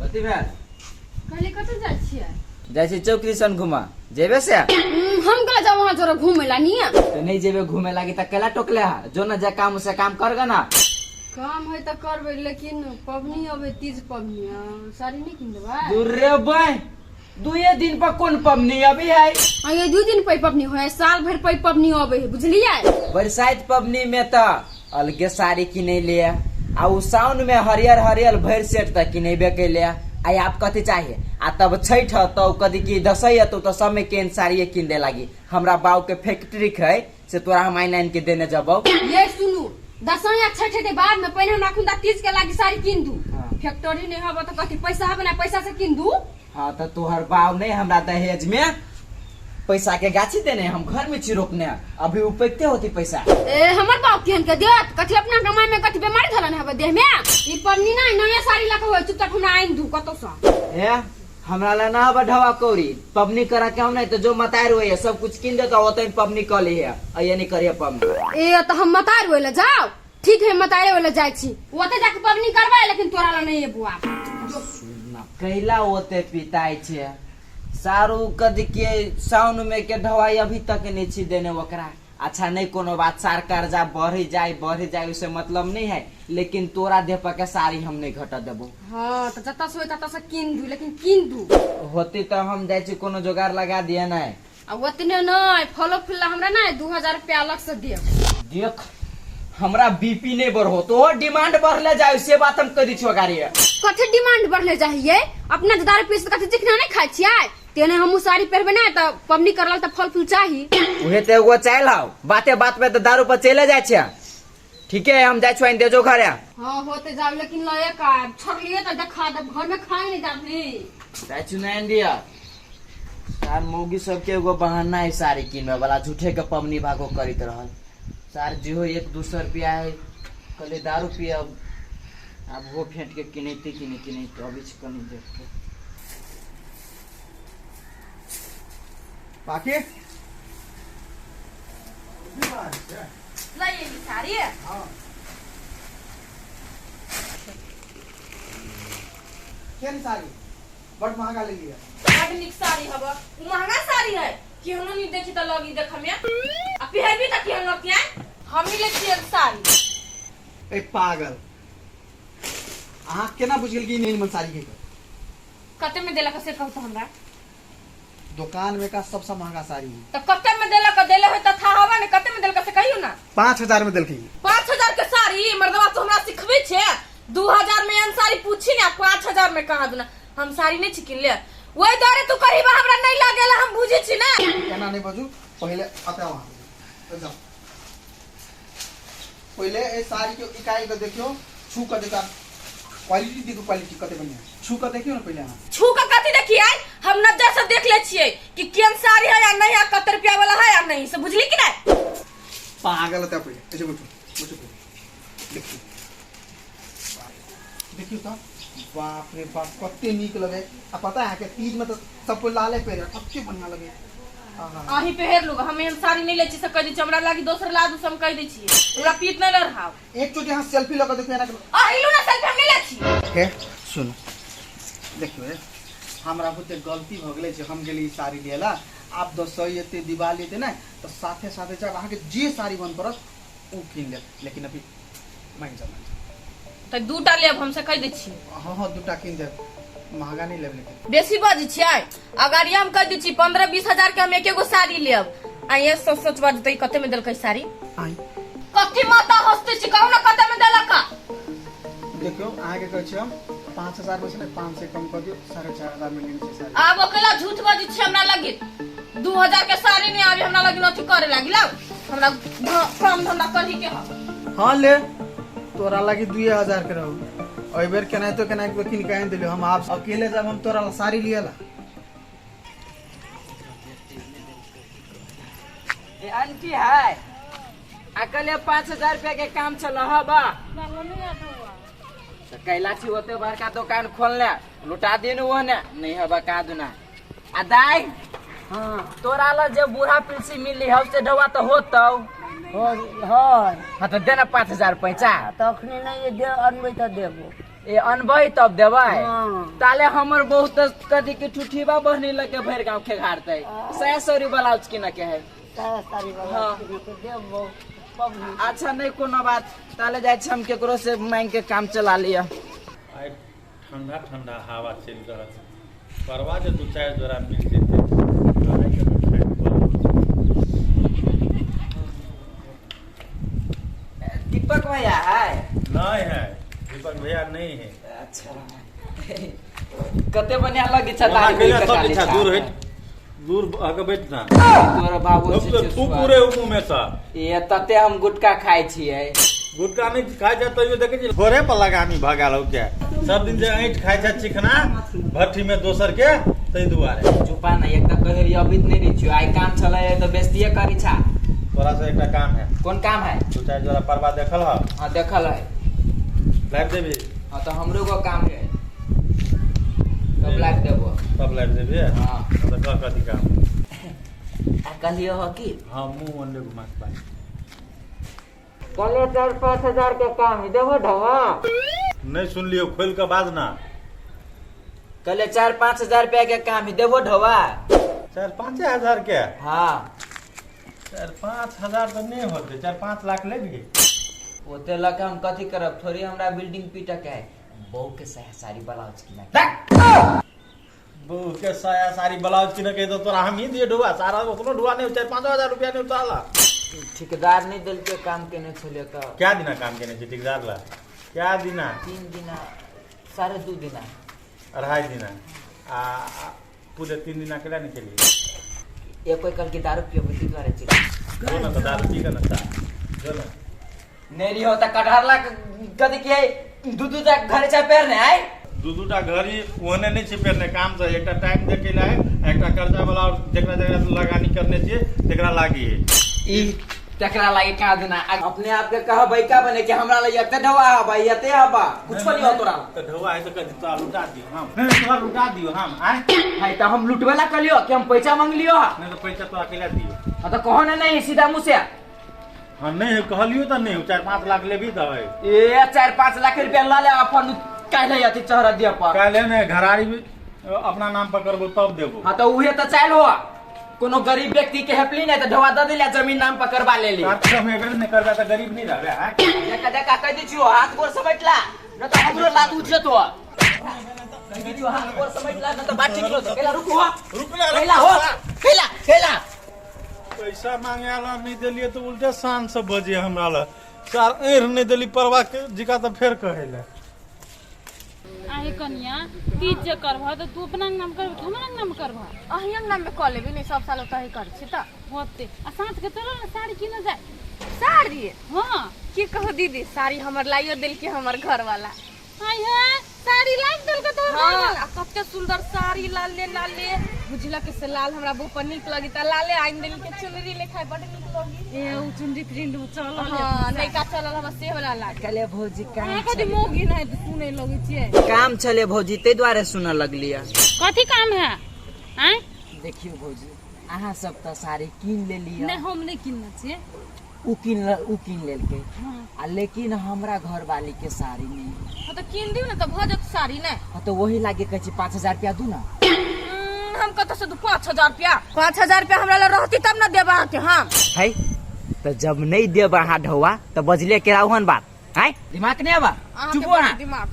कथी भेल? कहली कतऽ जाइ छियै? जाइ छी चौक दिसन घुमा जेबे से। हम कला जाऊ वहाँ जोरा घूमे ला निया। तो नहीं जेबे घूमे लागी त केला टोकले हा? जो न जा काम से काम करगा ना। काम है तऽ करबै, लेकिन पबनी अबै, तीज पबनी, साड़ी नहीं किन देबै? दूर रे बय, दुए दिन पर कोन पबनी अभी है? आ ये 2 दिन पे पबनी होय, साल भर पे पबनी अबै है, बुझलियै? बरसाइत पबनी में त अलगे साड़ी किने ले आ उ साउन में हरियर हरियर भरि सेट त किनेबे कैले। आ आप कथी चाहिए? आ तब छठ ह तो कदी की दसई ह तो सब में केन साड़ी किन दे लागी। हमरा बाऊ के फैक्ट्री है से तोरा हम आइन आइन के देने जबौ। ये सुनू, दसैँ आ छठ के बाद में, पहले हमरा खुंदा तीज के लागी साड़ी किन दू। हाँ। फैक्ट्री नहीं हब तो कथी पैसा हब ना, पैसा से किन दू। हाँ तो तोहर बाऊ नहीं हमरा दहेज में पैसा के गाछी देने, हम घर में छी रोपने, अभी उपैते होती पैसा। ए हमर बाप केहन के देत? कथी अपना कमाई में कथी बीमारी धलन हब देह में? ई पबनी ना नया साड़ी लके होय, चुपचाप हमरा आइन दू कतौ से। ए हमरा ला ना बढ़ावा कौड़ी, पबनी करा के हम नहीं तो जो मतार हुए सब कुछ किन देता होते पबनी कर ली है आ ये नहीं करिए पबनी। ए तो हम मतार होय ला जाओ, ठीक है, मतारे वाला जाय छी, ओते जाके पबनी करबै, लेकिन तोरा ला नहीं एबो आब। ना कैला ओते पिताई छे सारू कद के साउन में के ढवाई अभी तक नहीं छी देने ओकरा। अच्छा नहीं कोनो बात, सार कर्जा बढ़ जाए बढ़ जाए उसे मतलब नहीं है, लेकिन तोरा देह पर के साड़ी हम नहीं घटा देबो। हाँ तो जतऽ से होय ततऽ से कीन दू, लेकिन कीन दू। होती तो हम जाइ छी कोनो जोगाड़ लगा दिए नहीं। आ ओतने नहीं, फलो फूल हमरा नहीं 2000 रुपया अलग से देब। देख हमरा बीपी नहीं बढ़ो तो डिमांड बढ़ले जाए से बात हम कह दी छियो गाड़ी। कथी डिमांड बढ़ले जाइए? अपना दारू पीस कथी चिकना नहीं खाइ छियै? तेने हमहूँ साड़ी पहिरबै ना तऽ पबनी करल तऽ फल फूल चाही। उहे ते एगो चाइल हाउ, बाते बात में तो दारू पर चले जाय छै। ठीक है हम जाय छियो देजो घरे। हाँ होते जाब, लेकिन लए का छोड़लिए तऽ देखा दे, घर में खाए नहीं जाबी। जाय छियो नहीं दिया सार मौगी सबके एगो बहाना है साड़ी किनबे वाला, झूठे के पबनी भागो करैत रहल। सार जेहो 1-2 सौ रुपया है कहले दारू पियब, आब हो फेंट के किनैते कि नहीं किनैते अबै छै कनी देख के। बाकी लए एली साड़ी? हाँ केहन साड़ी? बड महंगा ले लिया। बड नीक साड़ी हब। उ महंगा साड़ी है? केहनो नहीं देखी त लगी देख में, आ पहिरबी त केहन लगती? आय हम ही ले छियै साड़ी। ए पागल, अहाँ केना बुझि गेल कि ई नीमन साड़ी के? कते में देलक से कहू त हमरा। दुकान में का सबसे महंगा साड़ी है। त कते में देलक? देले होय त था हवा ने, कते में देलक से कहियो ना। 5000 में देलखिन। 5000 के साड़ी? मर्दवा तो हमरा सिखबै छे। 2000 में एहन साड़ी पूछी ने, 5000 में कहाँ दूना। हम साड़ी नहीं छी किनले, वही दुआरे तू करीबा हमरा नहीं लागेला, हम बुझे छी ना। एना नहीं बजू, पहले अतः वहाँ जाओ, पहिले एहि साड़ी के इकाई के देखियो, छू के देखियो, क्वालिटी देखियो, क्वालिटी कते बढ़िया, छू के देखियो ना पहिले अहाँ। छू के कथी देखिए? हम नजर से देख ले छियै कि केहन साड़ी है या नहीं है, कते रुपया वाला है या नहीं, से बुझली कि नहीं? पागल होता। पहिले ऐसे बैठो, बैठो पहिले, देखियो देखियो तो, बाप रे बाप, कते नीक लगे। आ पता है अहाँके तीज में तो सब कोई लाले पहिरे, कते बढ़िया लगे। आहा। अहीं पहिर लू, हम एहन साड़ी नहीं लै छी से कहि दै छी। हमरा लागी दोसर ला दू से हम कहि दै छियै, हमरा पीत नहीं लड़ाव। एक चोटी अहाँ सेल्फी लऽ कऽ देखियो एना के। अहीं लू ना सेल्फी, हम नहीं लै छी। हे सुनू, देखियो, हे हमरा बुते गलती भऽ गेलै जे हम गेली ई साड़ी लिए ला। आब दसई एते, दिवाली एते ने तऽ साथे साथे जायब, अहाँके जे साड़ी मन पड़त ओ कीन लेब, लेकिन अभी मानि जाउ, मानि जाउ। तऽ दूटा लेब हम से कहि दै छी। हँ हँ, दूटा कीन देब, महंगा नहीं लेब लेकिन। बेसी बजै छियै अगाड़िया, हम कहि दै छी, 15-20 हजार के हम एक एगो साड़ी लेब। आ ये सोच सोच बजतै कते में देलकै साड़ी। आई कथी माता हंसते छी? कहू ना कते में देलक? देखियौ, अहाँके कहै छी हम 5000 में से ने 500 कम कऽ दियौ, 4500 में लेने छी साड़ी। आब अकेला झूठ बजै छी हमरा लगी। 2000 के साड़ी नहीं आबे हमरा लगी, अथी करे लागी। लाउ हमरा काम धंधा करही के ह। हाँ ले, तोरा लागी 2000 के रहू। एहि बेर केनाहितो केनाहितो कीन के आनि देलियौ। हम आब अकेले जब हम तोरा ला साड़ी लिए ला। ए आंटी है अकेले 5000 रुपया के काम चल बा तो कैला छी ओते बड़का दुकान खोलने लुटा दिन वो ने नहीं हबा का दुना। आ दाई। हाँ। तोरा ला जे बूढ़ा पिलसी मिली हव से ढवा तो होतौ। हो हाँ। हाँ तो देना 5000 पैसा। तखने नहीं दे अनबै तऽ देबो। ए अनबै तब देबै। हाँ। ताले हमर बहुत कथी के ठुठीबा बहनी लके भरि गांव खेघारतै, सया सौरी ब्लाउज किन के है। साया साड़ी वाला। हाँ। किन के देबो पबनी। अच्छा, नहीं कोनो बात, ताले जाइ छी हम केकरो से मांग के काम चला लिअ। आइ ठंडा ठंडा हवा चलि रहल छै, परवा जे दू चारि जोड़ा मिल जेतै तऽ आइ कनि खाइत पड़ल। दीपक भैया है? नहीं है, दीपक भैया नहीं है। अच्छा, कते बढ़िया लगी छ। ओना दाढ़ी कहिया कटा सब लै इच्छा छा। दूर हट, दूर आके बैठ ना। तोरा बाबू से थूक छै थूक स्वाद। उड़े मुंह में से। ए तते हम गुटखा खाइ छियै। गुटखा नहि खाइ छै तैयो देखै छी घोरे पर लगामी भगा लौ क्या। सब दिन जे ऐंठ खाइ छै चिकना भट्ठी में दोसर के, ताहि दुआरे। चुपा ना, एक तऽ कहै रहियै अबित नहि रहै छियौ, आइ काम छलै तऽ बेइज्जतीये करै छा। तोरा से एकटा काम है। कोन काम है? दू चारि जोड़ा परवा देखल ह? हाँ, देखल है। लाबि देबही? हाँ, तऽ हमरो को काम है, तब लाबि देबो। तब लाबि देबही? हाँ। तऽ कह कथी काम। आ कहलियो हो कि हाँ, मुँह ओन्ने घुमा के बात। कहलियो 4-5 हजार के काम है, देबो ढवा? नहि सुनलियो, खोलि कऽ बाज ना। कहलियो 4-5 हजार रुपया के काम है, देबो ढवा? 4-5 हजार के? हाँ। 4-5 हजार तऽ नहि होतै, 4-5 लाख लेबही? ओते लऽ के हम कथी करब? थोड़ी हमरा बिल्डिंग पीटऽ के है। बहू के साया साड़ी ब्लाउज किना के। बहू के साया साड़ी ब्लाउज किने के तऽ तोरा हम ही दिए ढुआ सारा, ओतनो ढुआ नहि, 4-5 हजार रुपया नहि उतारला। ठेकेदार नहि देलकै, काम केने छलियै तऽ। क्या दिना काम केने छी ठेकेदार ला, क्या दिना? 3 दिना, 2.5 दिना। 2.5 दिना आ आ पूरे 3 दिना केला नहि केलियै? एक कोई कल की दारू पियबै ताहि दुआरे छी। जो ना तऽ दारू पी कऽ ने चा, जो ना। नहि रहियो तऽ कटहर ला कथी के दू दू टा घरे चाय पेर ने आइ। दू दू टा घड़ी ओहने नहि छै पेरने, काम से एकटा टाइम देखे ला है आ एकटा कर्जा वाला और जेकरा जेकरा लगानी करने छियै तेकरा लागी है। ई तकरा लागे कहाँ दिना आ अपने आप के कह बैका बने कि हमरा लग एते ढवा हबा, एते हबा, कुछो नहीं हो तोरा। तऽ ढौआ है तऽ कथी तोरा लुटा दियौ हम? नहि नहि, तोरा लुटा दियौ हम आय? है तऽ हम लुटबे ला कहलियो कि हम पैसा मांगलियो? नहि तऽ पैसा तोरा कैला दियौ? हाँ, तऽ कहो ना नहीं सीधा मुँह से। हाँ, नहि कहलियो तऽ नहि, 4-5 लाख लेबही तऽ है। ए 4-5 लाख रुपया ला ले अपन, काल्हि अथी चढ़ दिय पर। काल्हि ने घरारी भी अपना नाम पर करबो तब देबो। हाँ, तऽ उहे तऽ चालि हो, कोनो गरीब व्यक्ति के हेपली नहीं तऽ ढवा दऽ दिला, जमीन नाम पर करवा लेली। हम एबे नहि करबै तऽ गरीब नहि रहबै आँय? देखा देखा, कह दै छियो हाथ गोर समेटला न तऽ हमरो लात उठजतो। कह दै छियो हाथ गोर समेटला न तऽ बात ठीक होतो। कैला रुकू हो। रुक ना। कैला हो, कैला कैला। पैसा मांगे ला नहि देलियै तऽ उल्टे शान से बजे हमरा ला, चार ऐर नहि देली परवा के जिका तऽ फेर कहै ला। आहे कनिया, तीज जे करबह तऽ तू अपना नाम करबह कि हमरा नाम करबह? अहीं नाम में कऽ लेबी ने, सब साल ओतही करै छी तऽ। होते। आ साँझ के चलो ने साड़ी किनऽ जाय। साड़ी? हाँ। की कहू दीदी, साड़ी हमर लाइयो देलकै हमर घर वाला। आय हे, साड़ी लाबि देलकै तोहर हाँ। घरवाला? आ कते सुंदर साड़ी, लाले लाले, बुझलक से लाल हमरा बहु पर नीक लगी तऽ लाले आनि देलकै, चुनरी लेखा बड नीक लगी। ए उ चुनरी प्रिंट में चलल है। हाँ, नैका चलल, हमरा से वाला लागे। कहले भौजी काम अहाँ कथी मौगी नहि तऽ सुनै लगै छियै। काम छले भौजी, ताहि दुआरे सुनऽ लगलियै। कथी काम है आँय? देखियौ भौजी, अहाँ सब तऽ साड़ी कीन लेलियै। नहि, हम नहि किनने छियै। उ कीन लेलकै। हाँ। आ लेकिन हमरा घरवाली के साड़ी नहीं। हाँ, तऽ कीन दियौ ने तऽ भऽ जायत साड़ी ने। हाँ, तऽ वही लागे कहै छी 5,000 रुपया दू ना। हम कतऽ से दू 5,000 रुपया? 5,000 रुपया हमरा लग रहती तब ने देब अहाँके हम। है तऽ जब नहीं देब अहाँ ढौआ तऽ बजले के राहुन बात है, दिमाग नहीं आबा। अहाँके चुप बड़ अहाँ। दिमाग।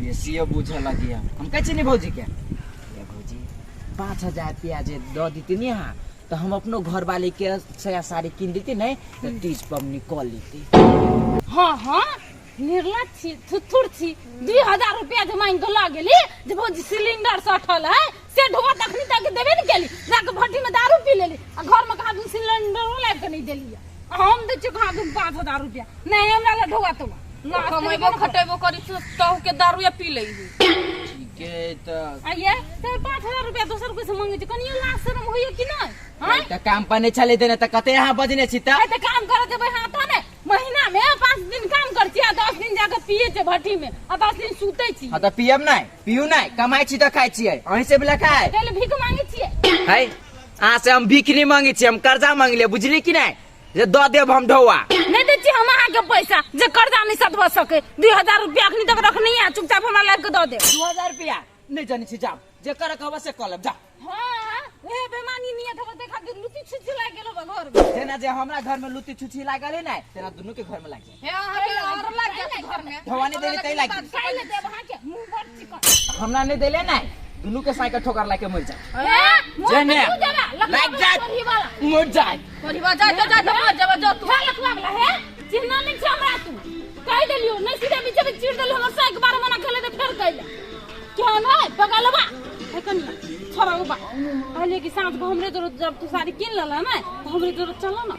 बेसिए बुझऽ लगिए। हम कहै छी ने भौजी के, ए भौजी, 5,000 रुपया जे दऽ देती नी अहाँ तऽ हम अपनो घरवाली के साया साड़ी कीन देती, नहीं तऽ तीज पबनी कऽ लेती। हाँ हाँ, निर्लज छी, थुथुर छी। 2,000 रुपया जे मांगि कऽ लऽ गेली जे भौजी सिलेंडर सठल है, से ढोआ तखनी तक देबे ने केली, जाके भट्टी में दारू पी लेली आ घर में कहाँ दू सिलेंडरो लाबि कऽ नहि देली। आ हम दै छियौ कहाँ दू 5,000 रुपया नहि हमरा लए ढोआ तोआ। कमेबो खटेबो करी छी तहु के दारूए पी लै छी। ठीके तऽ। आइए तऽ 5,000 रुपया दोसर कोइ से मांगै छै, कनियो लाज शरम होइए कि नहि आँय? तऽ काम पर नहि छलै देने तऽ कते अहाँ बजने छी तऽ। आइ तऽ काम करऽ जेबै हाँ तऽ ने महीना में 5 दिन काम करै छी आ 10 दिन जाके पिए छै भट्टी में आ 10 दिन सुतै छी। हाँ, तऽ पियब नहि, पियू नहि, कमाइ छी तऽ खाइ छियै, अहीं से बोला खाय। कैले भीख मांगै छियै? है, अहाँ से हम भीख नहीं मांगे छियै, हम कर्जा मांगलियै, बुझली कि नहि, जे दऽ देब हम ढौआ। नहि दै छियै हम अहाँके पैसा जे कर्जा नहीं सधवा सके। 2000 रुपया अखनी तक रखनी है, चुपचाप हमरा लाइब के दऽ दे। 2000 रुपया नहीं जानी छी, जाओ जे करे कहबा से कऽ लेब, जा। हाँ, ओहे बेमानी नियत हबे देखा के लुटी छुछी लाग गेलो बा घर में। जेना जे हमरा घर में लुटी छुछी लागल है ना, तेना दुनू के घर में लाग जाए। हे अहाँ के और लाग जात घर में। धवानी देली तै लाग जाए। काहे देब अहाँके मुंह बड़ चिकन। हमरा नहीं देले ना, दुनू के साइकिल ठोकर लाके मर जाए। हे, मुंह जेने। पे तू जरा, लखवा लाग वाला जाए। कोढ़ी वाला। मर जाए। कोढ़ीबा जा जा जा मर जाबा जा तू। हे लखवा वाला, हे चिन्ह नहीं छै हमरा तू। कहि देलियो नहीं सीधे बीचे में चीर देलियो, हमर साइक बार मना खेले ते फेर कइले। केहन है बगलवा हे कनिया छोड़ा बा। कहलिए कि साँझ को हमरे जरूरत, जब तू साड़ी किन लेला ना तो हमरे जरूरत चलो ना।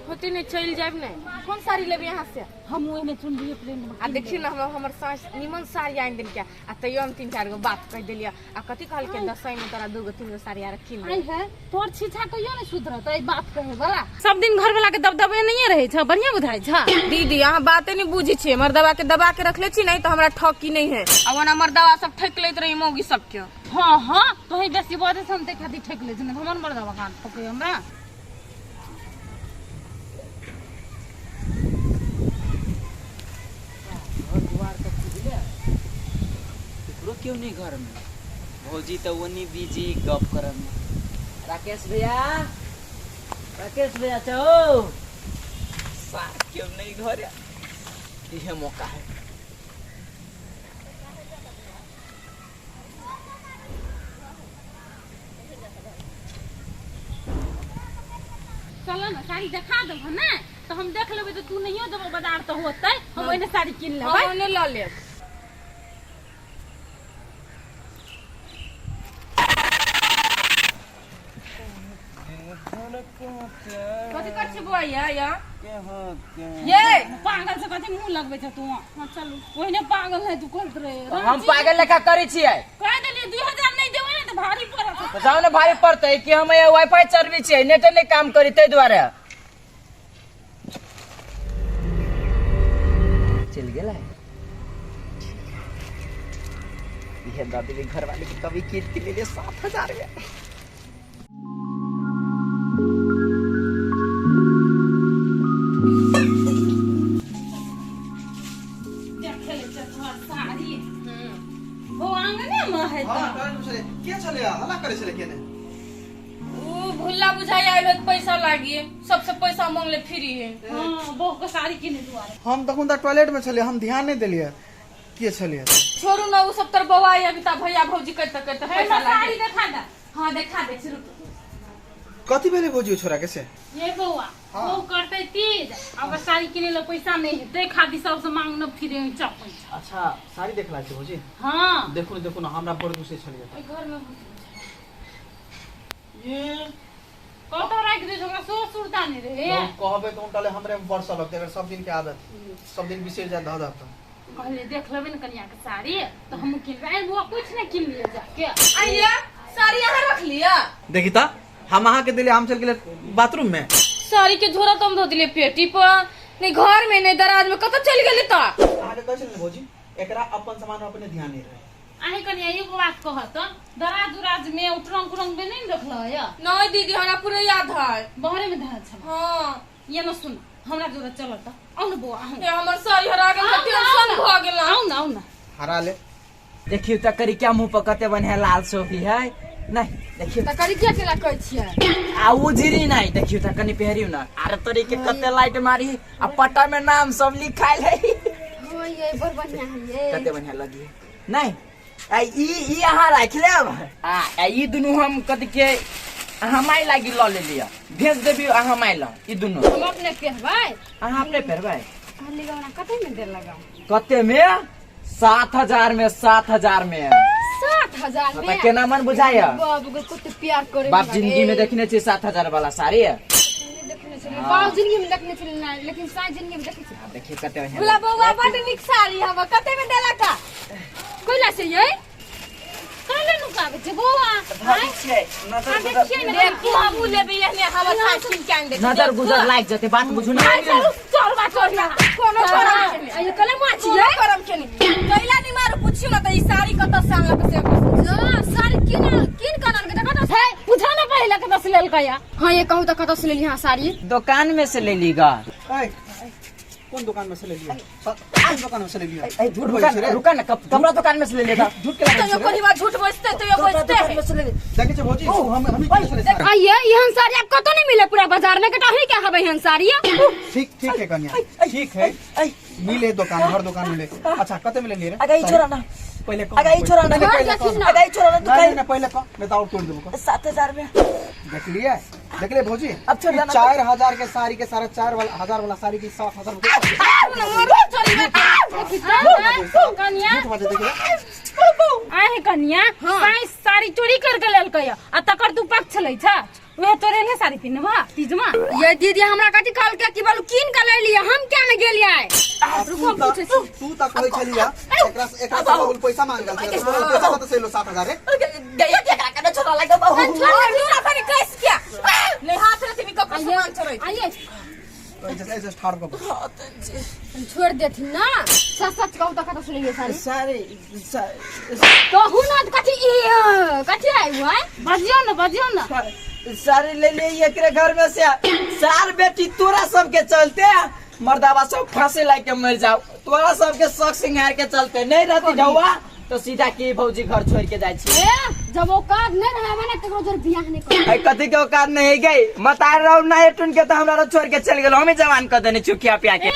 होते नहीं चल जाब नहीं। कौन साड़ी लेबे यहाँ से? हम ओहिने चुन लिए प्रिंट में। आ देखियो ना हम हमर सास निमन साड़ी आनि देलकै आ तैयो हम 3-4 गो बात कहि देलियै आ कथी कहलकै दसैँ में तोरा 2 गो 3 गो साड़ी आर किन आई है तोर छीछा कहियो नहीं सुधरत ई बात कहे वाला। सब दिन घर वाला के दबदबे नहीं रहे छ, बढ़िया बुझाइ छ। दीदी अहाँ बाते नहीं बुझी छियै, मर्दवा के दबा के रखले छी नहीं तो हमरा ठकी नहीं है। आ ओना मर्दवा सब ठक लैत रही मौगी सबके। हाँ हाँ तोही बेसी बजै छ, हम तै खातिर ठक लै छी, नहीं हमर मर्दवा कान ठकै हमरा। घर दुआर तऽ खुजले है, केकरो केओ नहीं घर में। भौजी तऽ ओनी बिजी गप करऽ में। राकेश भैया, राकेश भैया चहो सार केओ नहीं घर, इहे मौका है। चलो ना साड़ी देखा देबो ना तो हम देख लेबै, तो तू नहियो देबो बाजार तऽ होतै, हम ओहिने साड़ी किन लेबै। हम ओने लऽ लेब। कथी करै छी बौआ या या ये पागल से कथी मुंह लगबै छ तू? हाँ चलू, ओहिने पागल है तू कहत रहे। हम पागल लेखा करै छियै। कह देलियै 2000 नहीं देबै ने तऽ भारी पड़त। तऽ जाउ ने भारी पड़तै कि हम यहाँ वाईफाई चलबै छियै, नेटे नहीं काम करी ताहि दुआरे। चलि गेलै। इहे दऽ देबै घरवाली के, कभी कीन के लेले 7000 में। देखे ले छै तोहर साड़ी। हो आंगने में है हाँ, तऽ। टॉयलेट में छलै। के छलै? हल्ला करै छलै केने? ऊ भुल्ला बुझाई आयल होत पैसा लागी, सबसे पैसा मांगले फ्री है। हाँ, बहू के साड़ी किने दुआरे। हम तखन तऽ टॉयलेट में छलियै, हम ध्यान नहि देलियै के छलियै। छोड़ू ना ऊ सब तर बौआ अभी ता भैया भौजी करते करते हे पैसा साड़ी लागी। देखा दे। हाँ देखा दे शुरू। कथी भेलै भौजी छोरा के से? ये बौआ, हाँ। बहू करते तीज, अब साड़ी किने ला पैसा नहीं है, ते खातिर सबसे मांगने फिरे चपै छै। अच्छा साड़ी देखला छै भौजी? हाँ। देखू ने, देखू ने, हमरा बड़ गुस्से छलियै। ओइ घर में ये कतौ राखि दे, ओकरा सो सुरता नहीं रहे। हम कहबै तऽ उनटाले हमरे बरसा लगतै, एकर सब दिन के आदत, सब दिन बिसरि जाय धऽ धऽ। कहलियै देख लेबै ने कनिया के साड़ी तऽ हमहूँ किनबै। आइ बौआ कुछ नहीं किन लियै जाके। आइया साड़ी यहाँ रख लिया। देखी तऽ हम अहाँ के देलियै, हम चलि गेलियै बाथरूम में। साड़ी के झोरा तो हम धो दिलियै पेटी पर, नहीं घर में नहीं दराज में, कतौ चलि गेलै तऽ? अहाँ के कहै छलियै ने भौजी, एकरा अपन सामान में अपने ध्यान नहीं रहे। अहीं कनिया एगो बात कहत, दराज उराज में उ ट्रंक उरंक में नहीं रखल है? नहीं दीदी हमरा पूरा याद है, बहरे में धरल छल। हाँ। ये न सुन, हमरा जोरे चलत आउ न बौआ, आउ। हे हमर साड़ी हरा गेल, आउ न, टेंशन भऽ गेल। आउ न, आउ न। हरा ले। देखियो तऽ करिका मुंह पर कते बढ़िया लाल सोफी है। नहीं देखियो तऽ करिकिया केला कहै छियै? आ उजरी नहीं, देखियो तऽ कनि पहिरियो ना। अरे तोरी के कते लाइट मारी आ पट्टा में नाम सब लिखायल है। हाँ ये बड़ बढ़िया है ये। कते बढ़िया लगी नहीं? आ ई अहाँ राखि लेब आ ई दुनू हम कथी के अहाँ माय लागी लऽ लेलियै, भेज देबी अहाँ माय लग ई दुनू। हम अपने पहरबै। अहाँ अपने पहरबै? कहली हमरा कते में देर लगाओ? कते में? 7000 में, 7000 में। 7000 में? तऽ केना मन बुझाइया? बाबू के कते प्यार करे। बाप जिंदगी में देखने छी 7000 वाला साड़ी? देखने छलियै बाप जिंदगी में, देखने छलियै नहि, लेकिन साई जिंदगी में देखै छी। देखिए कते बढ़िया। भुला बौआ बड नीक साड़ी हवा, कते में देला का? कोइला से ये काहे नुकाबै छै बौआ? भाभी छै नजर आँ, गुजर देखियै ने। देखू हमहूँ लेबै एहने हवा साड़ी कीन के आनि दै छी। नजर गुजर लागि जेतै, बात बुझू ना। चलू चोरबा चोरिया। कोनो करम के नहि, आइयो कले माछ कोनो ये करम के नहि। कैला नहि मारू, पुछियो ना तऽ ई साड़ी कतऽ से आनलक से। हाँ, साड़ी किन किन के आनलकै तऽ कतऽ से? हे पूछो ना पहिले कतऽ से लेलकै या। हाँ ये कहू तऽ कतऽ से लेली हाँ साड़ी? दुकान में से ले ली गा। ऐ, कोन दुकान में से ले लिया? कोन दुकान में से ले लिया? ऐ झूठ रुका ना, रुका ना, कमरा दुकान में से ले लेता झूठ के तो यो कोरी झूठ बजते तो यो बजते दुकान में से ले ले। देखे छे भौजी, हम ही से ले। आइए एहन साड़ी आब कतौ नहीं मिले पूरा बाजार में, कटा ही क्या हवे एहन साड़ी? ठीक ठीक है कन्या, ठीक है, मिले दुकान, हर दुकान मिले। अच्छा कते मिले रे? अगा ई छोरा ना, पहले कह, अगा ई छोरा ना, नहीं, पहले देखी कह। ना। अगा ई छोरा ना, नहीं, दुकान नहीं, पहले कह, नहीं तो और तोड़ देबो। 7000 में। देख लिए, देख लिए भौजी, अब छोड़ देना। 4000 के साड़ी के 4500 वाला साड़ी के 7000 रुपये। कन्या झूठ बाजे देख ले। आहे कन्या, साई साड़ी चोरी करके लेलकै आ तकर तू पक्ष लै छ, उहे तोरे ले साड़ी पिन्हबा तीजमा। ये दीदी हमरा कथी कहलकै कि बालू कीन के ले लिया, हम क्या ने गेलियै? तू त तू त कहै छलिया एकरा से, एकरा से बहुत पैसा मांगल छलै, तो तोरा पैसा कतऽ से एलो 7000 रे? गया क्या काका ना छोरा लगा बाबू। कैस क्या नहीं हाथ रहते नहीं कपड़ा सामान चोरै। आइए। ऐसे ऐसे ठाड़ कऽ। छोड़ देथिन ना, सच सच कहू तऽ कतऽ सुनलियै साड़ी? साड़ी कहू ना तऽ कथी ई कथी आइ हुआ? बजियौ ने, बजियौ ने। साड़ी ले ले एकरे घर में से सार बेटी, तोरा सबके चलते मर्दावा सब फांसी लाग के मर जाओ। तोरा सबके शौक सिंगार के चलते नहीं रहती ढौआ तो सीधा की भौजी घर छोड़ के जाय छी। ए, जब औकात नहीं रहे ना तकरो जोर बियाह नहीं कर। ऐ कथी के औकात नहीं है गई? मतार रहो ना एटुन के तो हमरा छोड़ के चल गेल, हमें जवान कर देने चुकिया पिया के। ए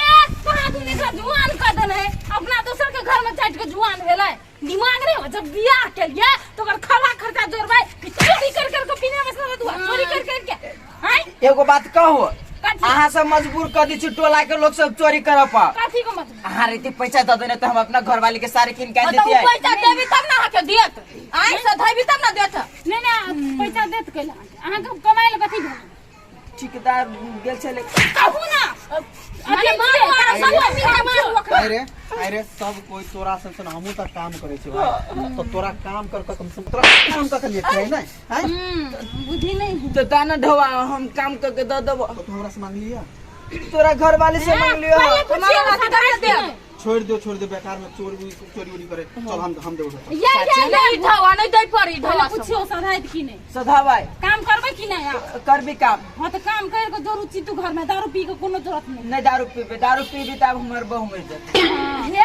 कहाँ तू निकला जुआन कर देने है, अपना दोसर के घर में चाट के जुआन भेलै, दिमाग नहीं हो। जब बियाह के लिए तो ओकर खवा खर्चा जोड़बै कि चोरी कर कर के पीने में से दुआ चोरी कर कर के हैं? एगो बात कहू? कथी? अहाँ सब मजबूर कर दी छी टोला के लोग सब चोरी करऽ पर। कथी को मतलब? अहाँ रीति पैसा दऽ देने तऽ हम अपना घरवाली के साड़ी कीन के आनि तो देतियै। पैसा देबी तब ना अहाँके देत, आँखि से धैबी तब ना देत। नहीं नहीं, पैसा देत कैला? अहाँके कमाइ लए कथी भेल? ठेकेदार गेल छलै। कहू ना। अरे मारू, मारू, सब मिल के मारू ओकरा। अरे अरे, सब कोई तोरा सन सन, हमहूँ तऽ काम करै छी भाई, तऽ तोरा काम कर कऽ कम से कम तोरा काम कर के लिए छै नै हैं? बुद्धि नहीं। तऽ दाना ढोआ हम काम करके दऽ देबो। तो तू हमरा से मांगलिया? तोरा घरवाली से मांगलियो। पहिले पुछिए ना, सदाय कि नहि? छोड़ दो, छोड़ दो, बेकार में चोरी चोरी उरी करे। चल, हम देबो। ये ये ये ढौआ नहीं दै पड़ी पहिले ढौआ सब। पुछियौ सदायत कि नहि? सधाबाई। काम करबै कि नहि अहाँ? करबी काम। हाँ तऽ काम करि कऽ जरूर छी तू घरमे दारू पी के कोनो जरूरत नहि। नहि दारू पीबे, दारू पीबी तऽ आब हमर बहु मरि जेतै। हे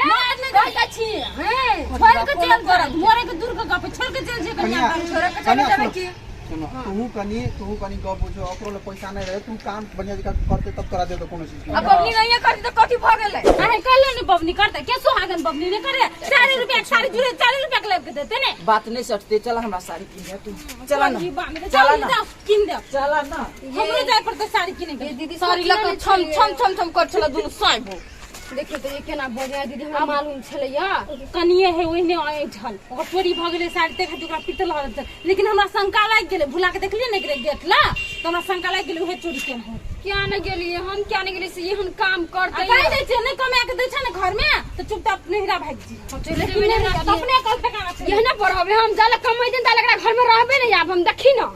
कहै छी हैं। छोड़ के चल करत मोरे के दूर के गप, छोड़ के चल जे कन्या। कन्या के कन्या चल जेबै सुनो की? सुनो, तू कनी गप बुझो, ओकरो ले पैसा नहीं रहे, तू काम बढ़िया जगह करते तब तोरा दे दो कोनो चीज के। अब पबनी नहीं करती तो कथी भऽ गेलै? अहे कहलो ने पबनी करते के, सुहागन पबनी नहीं करे, 4 रुपया के साड़ी जुड़े 4 रुपया के लाबि के देते ने। बात नहीं सटते, चल हमरा साड़ी कीन दे तू, चला ना। चला ना, कीन दे। चला ना। हमरो जाय पड़तै साड़ी किने के। ये दीदी साड़ी लऽ कऽ छम छम छम छम कर छलै दुनू साँइ। देखियौ तऽ ये केना बजै दीदी, हमरा मालूम छलैया। कनिए है ओहिने ऐठल, ओकर चोरी भऽ गेलै साड़ी, ताहि खातिर ओकरा पिटल रहल छै। लेकिन हमरा शंका लागि गेलै, भुला के देखलियै ने एकरे गेट ला तऽ हमरा शंका लागि गेलै उहे चोरी केने होत। क्या ने गेलियै हम, क्या ने गेलियै से एहन काम आ करतै। कहि दै छै नहि कमा के दै छै ने घर में तऽ चुपचाप नहिरा भागि जी। हम चलि लेकिन जेबै नहि नहिरा। तऽ अपने कल ठेकाना छै। एहने पढ़बै हम, जाले कमै दिन ताले एकरा घर में रहबै नहीं आब हम, देखी ना।